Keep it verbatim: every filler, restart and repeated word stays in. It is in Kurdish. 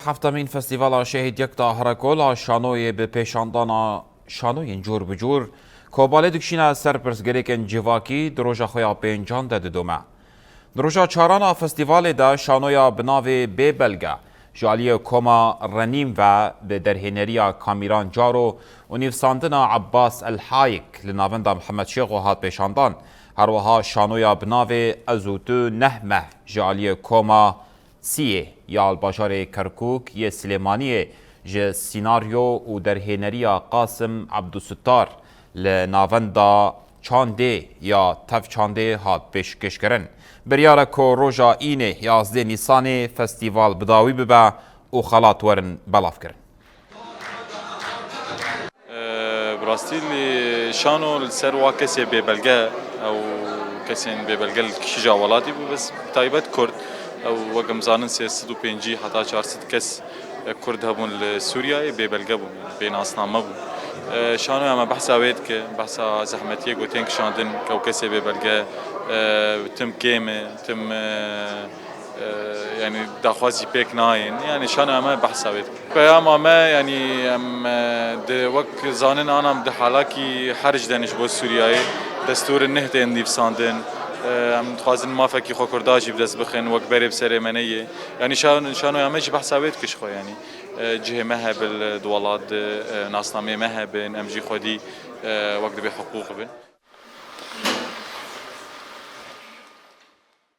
Heftemîn Festîvala Şehîd Yekta Herekol a şanoyê bi pêşandana şanoyên cûr bi cûr, Kobalê dikişîne ser pirsgirêkên civakî di roja xwe ya pêncan de didome. Di roja çaran a festîvalê de şanoya bi navê Bê Belge ji aliyê Koma Renîm ve bi derhêneriya Kamîran Caro û nivîsandina Ebbas El Hayik li navenda Mihemed Şêxo hat pêşandan. Her wiha şanoya bi navê Ez û Tu neh meh ji aliyê Koma Siyê ya li bajarê Kerkûk yê Silêmaniyê ji sînaryo û derhêneriya Qasim Ebdusittar li navenda Çandê ya Tev Çandê hat pêşkêşkirin. Biryar e ku roja Înê yazdê Nîsanê festîval bi dawî bibe û xelat werin belavkirin. Bi rastî li şano li ser wa kesê bêbelge, ew kesên bêbelge li kişîja welatî bû, bes bi taybet Kurd, ew wek em zanin sê sed û pêncî heta çar sed kes, e, Kurd hebûn li Sûriyeyê, bêbelge bûn, bê nasname bûn. E, şanoya me behsa wê dike, behsa zehmetiyê ku tên kişandin, ew kesê bêbelge, e, tim kêm e, tim, e, e, yanî daxwazî pêk nayên. Yanî şanoya me behsa wê dike. Peyama me, yanî em, e, di wek zanin anam di halakî herc de ne ji bo Sûriyeyê. Destûrên neh tên nivîsandin. E, em dixwazin mafekî xwe Kurda jî bi dest bixin, wek berê bi serê me neyê. Yanî şan-, şanoya me jî behsa wê dike ji xwe, yanî, e, cihê me hebin, di welat de, e, nasnameyê me hebin, em jî xwedî, e, wek dibê hiqûq bin.